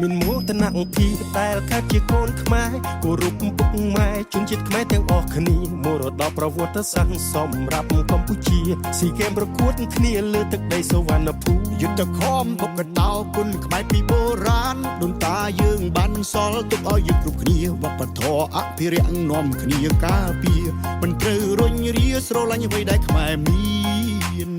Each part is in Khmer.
មានមោទនភាពដែលកើតជាកូនខ្មែរគោរពពុកម៉ែជនជាតិខ្មែរទាំងអស់គ្នាមរតកប្រវត្តិសាស្ត្រសម្រាប់កម្ពុជាស៊ីហ្គេមប្រកួតគ្នាលើទឹកដីសុវណ្ណភូមិ យុទ្ធខំបុកតោគុណខ្មែរពីបុរាណដូនតាយើងបានសល់ទុកឲ្យយើងគ្រប់គ្នាវប្បធម៌អភិរក្សនាំគ្នាការពារមិនត្រូវរុញរាស្រឡាញ់អ្វីដែលខ្មែរមាន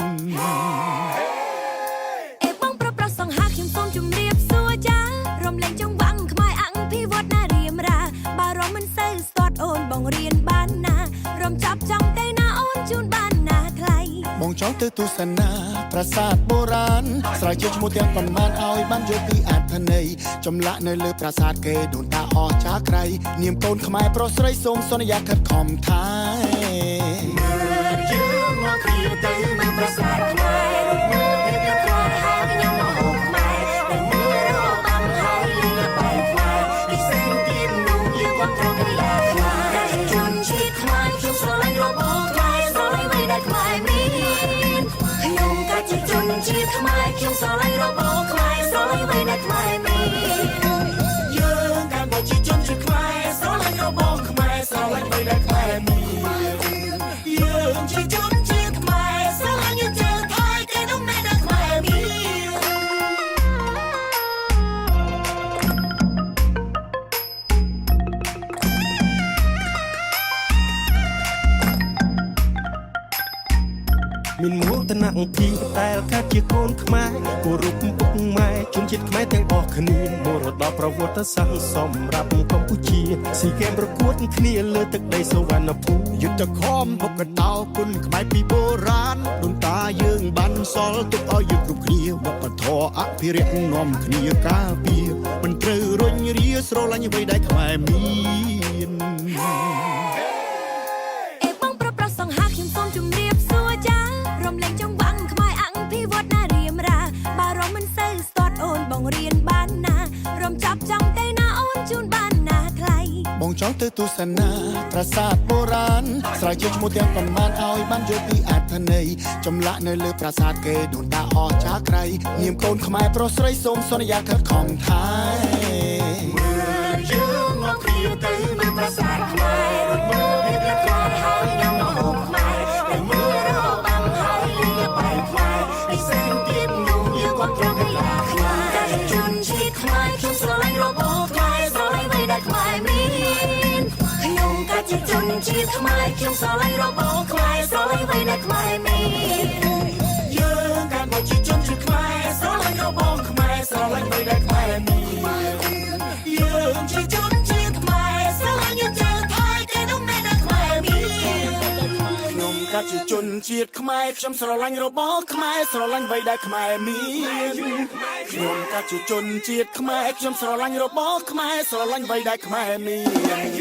អេបងប្រុសប្រុសសង្ហាខ្ញុំសូមជម្រាបសួរចារំលែងចង្វាក់ខ្មែរអង្គភិវឌ្ឍណារៀមរាបើរំមិនសូវស្ទាត់អូនបងរៀនបានណារំចាប់ចង់ទៅណាអូនជូនបានណាថ្លៃ បងចង់ទៅទស្សនាប្រាសាទបុរាណស្រាវជ្រាវឈ្មោះទាំងប៉ុន្មានឲ្យបានយល់ពីអត្ថន័យចម្លាក់នៅលើប្រាសាទគេដូនតាអស់ចាក្រៃនាមកូនខ្មែរប្រុសស្រីសូមសន្យាខិតខំថែ យើងមកគ្នាទៅមើលប្រាសាទខ្មែររូបមើលភាពយន្តខ្មែរហើយញ៉ាំម្ហូបខ្មែរទៅមើលរបាំហើយលេងល្បែងខ្មែរពិសេសទៀតនោះយើងគ្រប់គ្រងកីឡាខ្មែរជនជាតិខ្មែរខ្ញុំស្រឡាញ់របស់ខ្មែរស្រឡាញ់អ្វីដែលខ្មែរមានខ្ញុំក៏ជាជនជាតិខ្មែរខ្ញុំស្រឡាញ់របស់ខ្មែរស្រឡាញ់អ្វីដែលខ្មែរមាន យើងកាន់មកជាជនជាតិខ្មែរស្រឡាញ់របស់ខ្មែរស្រឡាញ់អ្វីដែលខ្មែរមានយើងជាជនជាតិខ្មែរស្រឡាញ់យើងជើថៃគេនោះណែដែលខ្មែរមាន មានមោទនភាពដែលកើតជាកូនខ្មែរគោរពពុកម៉ែជនជាតិខ្មែរទាំងអស់គ្នាមរតកប្រវត្តិសាស្ត្រសម្រាប់កម្ពុជាស៊ីហ្គេមប្រកួតគ្នាលើទឹកដីសុវណ្ណភូមិ យុទ្ធខំបុកតោគុណខ្មែរពីបុរាណដូនតាយើងបានសល់ទុកឲ្យយើងគ្រប់គ្នាវប្បធម៌អភិរក្សនាំគ្នាការពារមិនត្រូវរុញរាស្រឡាញ់អ្វីដែលខ្មែរមាន អេបងប្រុសប្រុសសង្ហាខ្ញុំសូមជម្រាបសួរចារំលែងចង្វាក់ខ្មែរអង្គភិវឌ្ឍណារៀមរាបើរំមិនសូវស្ទាត់អូនបងរៀនបានណារំចាប់ចង់ទៅណាអូនជូនបានណាថ្លៃ បងចង់ទៅទស្សនាប្រាសាទបុរាណស្រាវជ្រាវឈ្មោះទាំងប៉ុន្មានឲ្យបានយល់ពីអត្ថន័យចម្លាក់នៅលើប្រាសាទគេដូនតាអស់ចាក្រៃនាមកូនខ្មែរប្រុសស្រីសូមសន្យាខិតខំថែ យើងមកគ្នាទៅមើលប្រាសាទខ្មែររូបមើលភាពយន្តខ្មែរហើយញ៉ាំម្ហូបខ្មែរទៅមើលរបាំហើយលេងល្បែងខ្មែរពិសេសទៀតនោះយើងគ្រប់គ្រងកីឡាខ្មែរជនជាតិខ្មែរខ្ញុំស្រឡាញ់របស់ខ្មែរស្រឡាញ់អ្វីដែលខ្មែរមានខ្ញុំក៏ជាជនជាតិខ្មែរខ្ញុំស្រឡាញ់របស់ខ្មែរស្រឡាញ់អ្វីដែលខ្មែរមាន យើងកាន់មកជាជនជាតិខ្មែរស្រឡាញ់របស់ខ្មែរស្រឡាញ់អ្វីដែលខ្មែរមានយើងជាជនជាតិខ្មែរស្រឡាញ់យើងជើថៃគេនោះណែដែលខ្មែរមានខ្ញុំកាត់ជាជនជាតិខ្មែរខ្ញុំស្រឡាញ់របស់ខ្មែរស្រឡាញ់អ្វីដែលខ្មែរមានខ្ញុំកាត់ជាជនជាតិខ្មែរខ្ញុំស្រឡាញ់របស់ខ្មែរស្រឡាញ់អ្វីដែលខ្មែរមាន